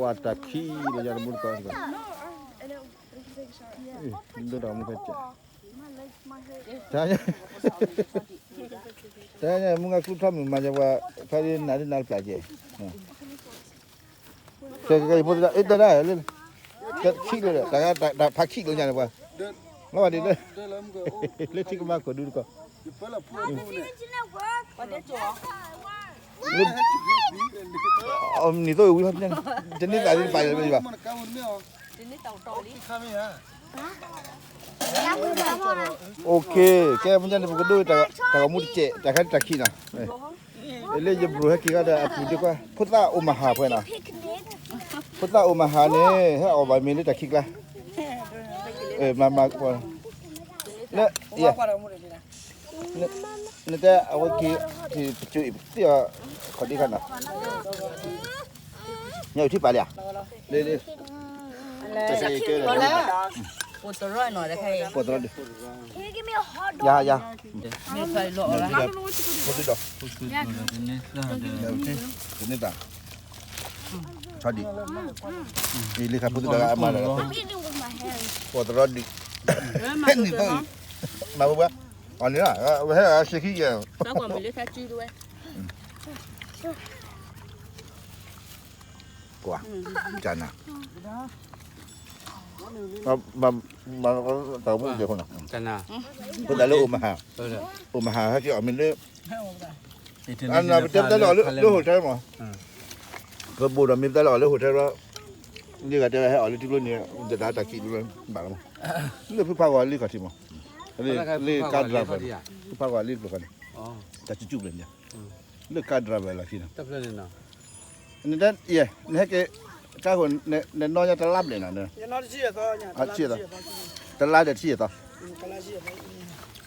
ဝါတၢ်ခံးလၢယၤတမူတကိးတကိး, ဒိၣ်ဒီးမူဖဲကဲး, တၢ်ညါ, တၢ်ညါမူငါကျူထီၣ်မုာ်မၤယၤပှၤ, ဖဲဒၣ်နၤဒ်နၤတပျၢ်ကဲး, ကဲကဲကဲ ဖိသဒါ အ့ၣ် တၢ်ဒၣ်လၢ, ခံးလၢ, တၢ်ဖးခံးလၢညါန့ၣ်ပှၤ, လီၤဘၣ်ဒ်လၢ, လၢထံကမၤခိၣ်ဒူတကိး, နံၤသိဝံၤလီၤ, တန့ၢ်သးဒ်တပာ်လၢဘၣ်, အိၣ်ခ့, ကဲ မ့ၢ်န့ၣ် ပကဒိၣ် တၢ်ဂီၤမူတစဲး တၢ်ခါတၢ်ခံးနီၤ, လၢယဘြိၤဟဲက့ၤကဒီးအပူၤဒ်ကွၢ် ဖိသၣ်အိၣ်မၤဟးဖဲနီၤ, ဖိသၣ်အိၣ်မၤဟးန့ၣ် ဟဲအီၣ်ဘၣ်မ့ၤလၢတၢ်ခံးကျါ, မၤမၤ, လၢ, နတဲအဝဲက့ၤ, ပစိၤအံၤပသ့ၣ်အီၤ, ခီၣ်ဒ့ခါနီၤ, ညၣ်အုၣ်ထံပာ်လံဧါ, လၢ, လၢ, ပိာ်တရီနီၤ, ပိာ်တရီဒုး, ယၤ, ယၤ, ဖိဒုဒီး, တန့ၢ်သး, ဆီဒံး, လံခါဖိသဒါအမၤလီၤ, ပိာ်တရီဒုး, နံၤသိ, မၤဘၣ်, အီၤန့ၣ်လီၤ, ဝဲဟဲအဆံခံယဲၢ် ကွၢ်, ကနၤ, တၢ်မူကဲခိၣ်နီၤ, ဖိသၣ်လၢအိၣ်မၤဟး, အိၣ်မၤဟးဟဲက့ၤအီၣ်မ့ၤလၢ, အနၤပတဲပတၢ်လၢအီၤလၢ hotel မး, ပဘိၣ်ဒီးမ့ၢ်ပတၢ်လၢအီၤလၢ hotel ဒီး, ယဂၤတဲဝဲဟဲအီၣ်လၢထံကျိနံၤ, ယတၢ်တၢ်ခံးဘျီဘၣ်လီၤမး, လၢဖုဖးဂီၤလံခီၣ်ထံးမး, လၢကါ driver, ဖုဖးဂီၤလံတဘျီဃီန့ၣ်, တၢ်စူၣ်စူၣ်ဘျီညါ, လၢကါ driver လီၢ်ခံနီၤ နတဲ, နဟဲက့ၤ, ကါဃိ, နနီၢ်ညါတလါဘျဲၣ်နီၤ, တလါဒီးတဆံယဲၢ်သီ,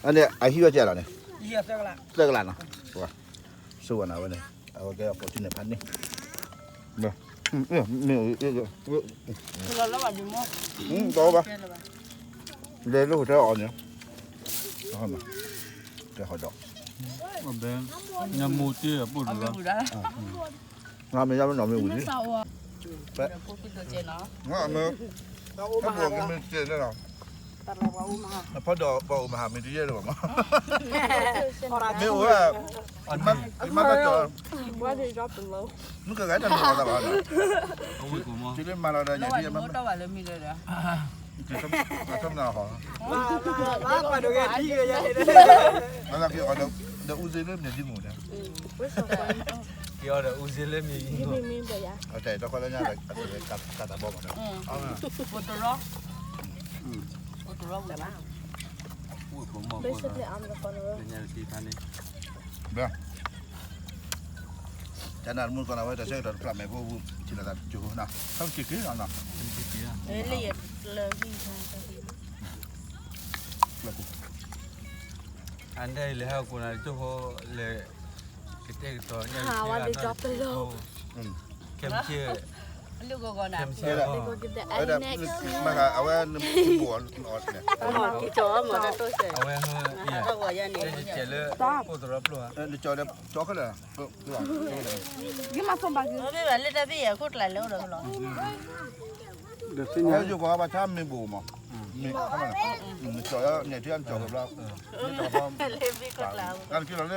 အန့ၣ် အဟံၣ်ဝဲကဲလီၤန့ၣ်, သၢကလးနီၤ, ဆိဝဲနၤဝဲန့ၣ်, အဝဲကဲအီၤ fortuner ဖးန့ၣ်, မ့ၢ်, တဘၣ်, လဲၤလၢ hotel အီၤန့ၣ်, တဲဟီဒီး, ညမူတ့ၢ်အပူၤတလီၤ ငါမ့ၢ်ယါမ့ၢ်နီၢ်မ့ၢ်ဝံၤလံ, ငါမ့ၢ်, တၢ်ဘိၣ်ကမ့ၢ်စဲးန့ၣ်လီၤ, အဖီဒီးပှၤအိၣ်မၤဟးမ့ၢ်တယဲၢ်လၢၤဘၣ်မး, မ့ၢ်အိၣ်ဝဲ, မ့ၢ်ဘၣ်ကီး, မုၢ်ကဂၤတၢ်မ့ၢ်အီၤသးဘၣ်, တုၤလၢမၤလီၤဒီးညၣ်ဒံးမး, ကဲထီၣ်မနုၤဟီ, ဒီးအူစ့လၢမ့ၢ်ဒ်မူန့ၣ်, ကဲအီၤဒီးအူစ့လၢမ့ၢ်ဒ်မူ, တၢ်တခီလၢညါ, တၢ်တဘီမး, တရီ, တရီ, ညါတသံဖးန့ၣ်, တၢ်နၢ်မူကီးနၤဝဲ တၢ်ဆၢကတီၢ်တဖျးမဲာ်ဖိပူၤ ထံၣ်လိာ်သးတစိၢ်ဖိနီၤ, ဟဲက့ၤက့ၤနီၤ, အန့ၣ်လဲၤဟဲကိးနၤတစိၢ်ဖိလဲၤ, ကတဲာ်ကတီၤညါ, ခဲမုၢ်ဆ့ၣ်, ခဲမုၢ်ဆ့ၣ်, မ့ၢ်ဂ့ၤ အဝဲ, အဝဲ, ကဲလၢပိၢ်သရီပျိၢ်ဧါ, ကၠီခဲလၢာ်, လၢတၢ်ဘ့ၣ်ယဲၢ်ခိၣ်ကျါလၢအိၣ်ဒီးလီၤ, ယိၤကီးဘၣ်ဆၣ်မ့ၢ်ဘိၣ်မး, မ့ၢ်, နကၠီ, နဲၣ်ထံအကၠီကဘျီ, လၢဘ့ၣ်ခိၣ်ကျါ, ကလီၤလၢ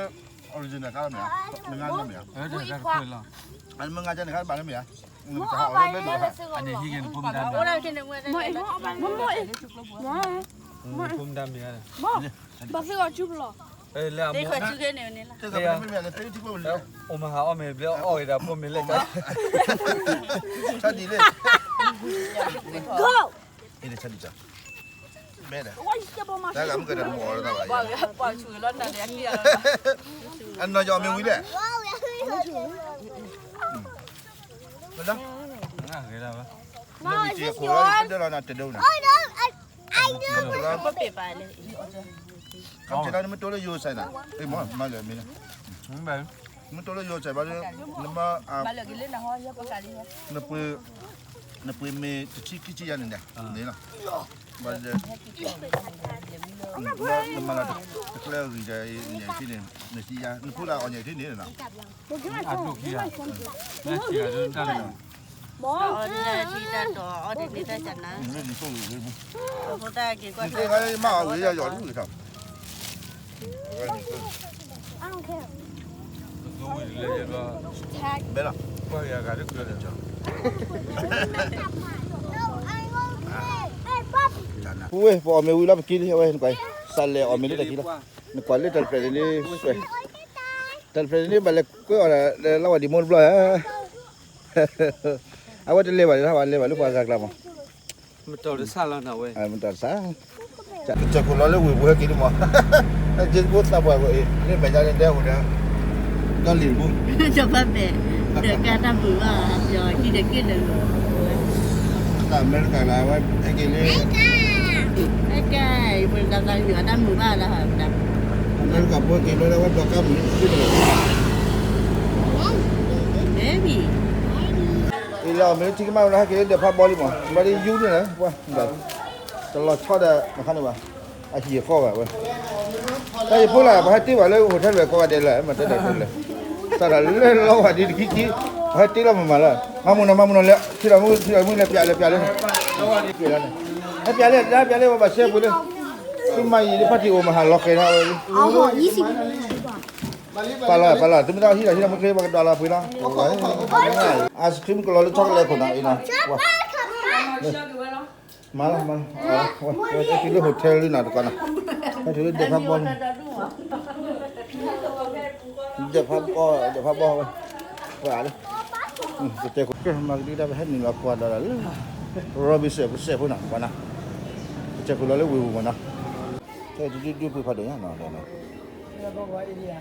original ကါလီၤမ့ၢ်ဧါ, နငါလီၤမ့ၢ်ဧါ, မ့ၢ်ငါကန့ၣ်ခါဘၣ်လၢမ့ၢ်ဧါ, နကဟးအီၤလၢဘဲဒိၣ်ဧါ, ဖိမတၤမ့ၢ်ဧါ, ဖိမတၤမ့ၢ်ဧါ, ဘၣ်သ့ၣ်ဂီၤကၠူဘလီၤ, လၢအမိၢ်, အိၣ်မၤဟးအီၣ်မ့ၢ်ဘျဲၣ်အီၣ်ဂ့ၤဒၣ်ဖိမ့ၢ်လဲၣ်, ဆါဒံးလံ, ဆါဒံး, ဘဲဒၣ်, တၢ်ဂၤမ့ၢ်ကတၢၢ်တမီၤအီၤလၢတၢ်ဘၣ်, အနီၢ်ယီၤမ့ၢ်ဝံၤလဲၣ်, လၢဝံၤတံၤအခိၣ်လီၤ တဒၢလီၤနၤတဒၢနၤ, ကမ့ၢ်တၢ်နမ့ၢ်တိလၢယိၤစဲးနၤ, မ့ၢ်မၤလၢာ်မ့ၢ်န့ၣ်, မ့ၢ်တိလၢယိၤစဲးဘၣ်ဒီး, နမၤ, နပှ့ၤ, နပှ့ၤမ့ၢ်တဆံခံဆံယါန့ၣ်ဒီး န့ၣ်လီၤ. ဘၣ်ဒီး နမၤလီၤတကျဲအဂံၢ်ဒီး ညၣ်ထံန့ၣ် နဆံယါ နဖိလၢအီၣ်ညၣ်ထံန့ၣ်နီၤ. အဒိၣ်ခံဂၤ နဆံဂၤဒိၣ်တၢ်လီၤ. အီၣ်ဒ်တၢ်တီၤ အီၣ်ဒ်န့ၢ်တၢ်ကနါ နဖိတၢ်က့ၤကွၢ် မ့ၢ်အီၣ်ဝဲယၤယီၤဒ်ဝဲထီၣ် ပဝဲ ပအီၣ်မ့ၤဝံၤလီၤ ပက့ၤလံ အဝဲ နကွၢ် စးလဲၤအီၣ်မ့ၤလၢတၢ်ခံလီၤ. နကွၢ်လၢတၢ်တဖျၢၣ်န့ၣ် တၢ်တဖျၢၣ်န့ၣ် ဘၣ်လဲၤကွဲအီၣ်ဒၣ် လၢလီဝဲဒံးမိၢ်တဘျီဧါ. အဝဲတလဲၤဘၣ်လၢ ဟးဝဲလဲၤဘၣ်လၢပှၤဂၤကျါမး မတီၤတဆၣ်လီၤနဝဲ မတီၤတဆၣ် ကစၢၢ်ခိၣ်လီၤလၢဝ့ၢ်ပူၤဟဲက့ၤလံမး က့ၤတဘိသးပှၢ်ကွၢ်အံၤ လၢမဲာ်ညါန့ၣ်ဒဲအိၣ်ဒီး ဒီလံၤတဘိ စီၤပၤမဲာ် ဒီးကါတၢ်မုာ်ဘၣ် ယီၤခံဒီးက့ၢ်ဒီးလီၤ တၢ်အမဲရကၤလၢအဝဲဟဲက့ၤလံ ဟဲက့ၤ ယဖိလၢတၢ်သးကညီၤအတၢ်မုာ်ဘၣ်လၢ အမဲရကၤဖိဟဲက့ၤဘျီလၢအဝဲဒီးကါမုာ်လံ baby အံၤလၢအီၣ်မ့ၤလၢထံကမၣ်ဝဲလၢဟဲက့ၤလၢဒဲးဖးဘီလံမး ဘၣ်ဒီးယူန့ၣ်လၢ ပှၤ တလီၤဆီဒီး နခါန့ၣ်ဘၣ် အဟံၣ်အဃီဘၣ်ဝဲ တၢ်ယဖိလၢ ပှၤဟဲတ့ၢ်ဘၣ်လၢ hotel ဝဲကိးဂၤဒဲးလၢ မ့ၢ်တဲဒၣ်တဲလၢ စးထီၣ်လၢလီဝဲဒံးတခံခံ ပှၤဟဲတ့ၢ်လီၤမးမးလၢ မၤမုာ်နီၤ မၤမုာ်နီၤလဲၤ ထံလီၤမုၢ်ထံလီၤမုၢ်လဲၤပျးလဲၤပျးလၢ ပျးလဲၤ ဟဲပျးလဲၤ တၢ်ပျးလဲၤ ပှၤဘၣ်ရှဲပှ့ၤလၢ သုမၤယံာ်လၢဖါတံၢ်အိၣ်မးဟးလီၤဃဲၤထီၣ်ဝဲ ပာ်လီၤ ပာ်လီၤ သုမ့ၢ်တၢ်ဟံးလီၤ ဟံးလီၤမ့ၢ်ချ့ ပှၤကဒွးလီၤပှ့ၤလီၤ ice cream ကလီၤလၢ chocolate ခိၣ်နီၤအံၤနီၤ မၤလီၤ မၤလီၤ ဟဲက့ၤလၢ hotel လံနီၤတကီးနီၤ ဟဲက့ၤလၢဒဲးဖးဘီလံ ဒဲးဖးဘီ ဒဲးဖးဘီဝဲ ပှၤလၢ ပတဲခိၣ်ကဲ မၤကဒံကဒါပဟဲနုာ်လီၤကွၢ်ဒီးလၢ Robinson ပစဲးဖိနီၤ ပှၤနီၤ ပစဲးခိၣ်လီၤလၢဝ့ၢ်ပူၤမးနီၤ တၢ်တဒုဒုပှ့ၤဖးဒိၣ်ညါနီၤ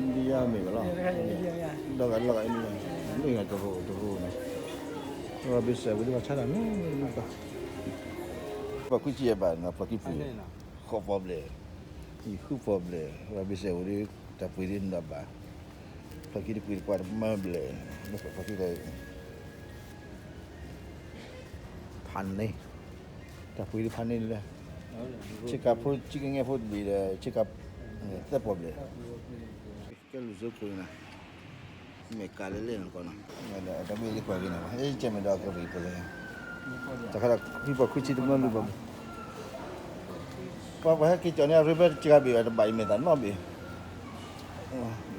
India မ့ၢ်ဘၣ်လီၤ ဒီးဂၤလီၤဂၤ India မ့ၢ်ဂၤတရူးတရူးနီၤ Robinson ဝံၤလၢပှၤဆါတၢ်မ့ၢ်မ့ၢ်တမ့ၢ်ကီး ပှၤခွံဆံယဲၢ်ဘၣ်နီၤ ပှၤခံပှ့ၤ ဃိးပီဘျဲၣ် ယဃုပီဘျဲၣ် Robinson ဝံၤဒီး တၢ်ပှ့ၤဒ်နဘၣ် ပှၤခံတပှ့ၤတပှၤတမၢဘျဲၣ် ပှၤခံဂၤ ဖးန့ၢ် တၢ်ပှ့ၤဒ်ဖးန့ၢ်လၢ ဆ့ကၤဖိ ဆံကငဲၢ်ဖိတဘ့ၣ်ဒီး ဆ့ကၤ သၢပီဘျဲၣ် ကဲလူၤစိခိၣ်နီၤ မ့ၢ်ကးလၢလဲၣ်နီၤကီးနီၤ တၢ်မ့ၢ်လၢကွၢ်က့ၤနီၤ အဲၣ်ကဲမ့ၢ်ဒီးကရံၣ်ပူၤလၢ တၢ်ခါဒီး ဖံပှၤခွံဆံတမၢလူၤဘၣ် ပှၤပှၤဟဲက့ၤကၠီၤန့ၣ် အရ့ဘၢတကဂၤဘ့ၣ် တဘၣ်ယမဲာ်သးနီတဘ့ၣ်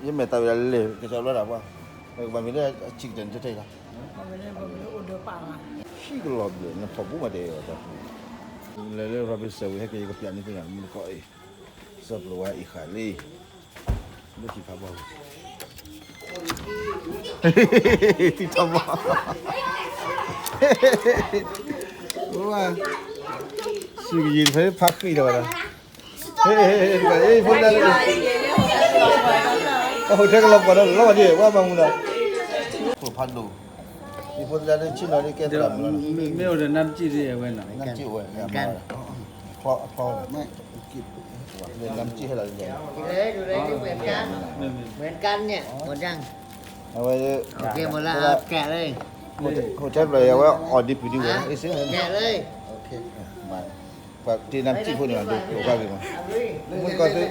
ယမဲာ်သးဝဲဒၣ်လဲၣ် ကစီၤလီၤဒၣ်ပှၤ ကဘၣ်မ့ၢ်လၢအဆံးကတၢၢ်န့ၣ်ထဲထဲလီၤ ဟံၣ်ကလီၤဘျဲၣ် နဖီၣ်ဘူးမးတဲအီၤတၢ် လဲၤလၢ Robinson ဝံၤ ဟဲက့ၤယကပျးန့ၢ်သုနီၤ မုၢ်တကိးအံၤ စီၤပျိဝါအံၤဃာ်လံ လၢထံဖးဘီ ထံဖးဘီ ဝါ စူၢ်ကယံၤဖဲဖးဃံဒီးဝဲဒၣ် ဟ့ၣ် ဟ့ၣ် ဟ့ၣ် ဖိလၢ အ hotel ကလီၤပှီၢ်ဒီး လီၤဒံး ဝါမၤမူဒါ ဖိဖးဒိၣ် ယဖိလၢလၢဆ့ၣ်နီၤလၢကဲသရၣ်မုၣ်လီၤ မ့ၢ်အိၣ်ဒီးနါပစံၣ်ဒ်အဝဲနီၤ နါပစံၣ်ဝဲ အဖျီ အဖျီ နါပစံၣ်ဟဲလီၤ เหมือนกันเนี่ย หมดยัง အဝဲ โอเค หมดแล้ว เอาแกะเลย hotel အဝဲအီၣ်ဒံးပှ့ၤဒံးဝဲ အ့ၣ်စ့ แกะเลย โอเค ပှၤတ့နါပစံၣ်ဖိန့ၣ် ဒိးကါက့ၤမး မုၢ်တကိးသု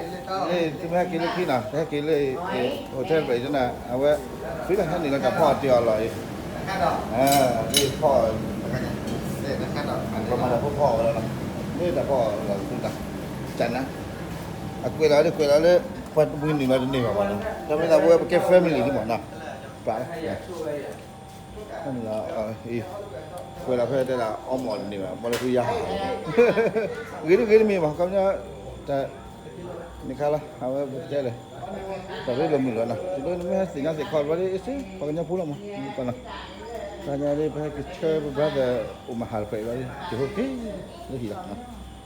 သုမ့ၢ်ဟဲက့ၤလၢခံနီၤ ဟဲက့ၤလၢ hotel ဖျၢၣ်အံၤတနၤ အဝဲ သုလၢဟဲနုာ်လီၤတၢ်ဖီအီၣ်တ့ၢ်အီၣ်လီၤအံၤ ဖီအီၣ် ပှၤမၤတၢ်ဖိဖီအီၣ်ဝဲလီၤနီၤ မ့ၢ်တၢ်ဖီအီၣ်လီၤသုတၢ် ကနၤ အကွဲးလီၤလၢကွဲးလီၤလၢ ပှၤတမှံၤနုာ်လီၤတန့ၢ်ဘၣ်မးနီၤ တၢ်မ့ၢ်သးပဝဲပကဲ family လံမးနီၤ ပှၤ ကွဲးလီၤဖဲတဲဒၣ် အီၣ်မ့ၤအီၣ်တန့ၢ်ဘၣ် မ့ၢ်လၢသုယါဟး ဂ့ၤတဂ့ၤတမ့ၢ်ဘၣ် ခီပညီ တၢ် န့ၣ်ခါလီၤ အဝဲပတဲလဲၣ် တၢ်ရ့လိာ်မုာ်လီၤနီၤ တုၤလၢနမ့ၢ်ဟဲသ့ၣ်ညါသ့ၣ်ခီဘျီဒ်အ့ၣ်စ့ ပှၤကညီဖိလီၤမး ကနီၤ တၢ်ညါဒ်ပဟဲကဆၢပ brother အိၣ်မဟါတဖျၢၣ်အံၤဘျီဒ် ကဟိက့ၤလၢဟံၣ်လီၤ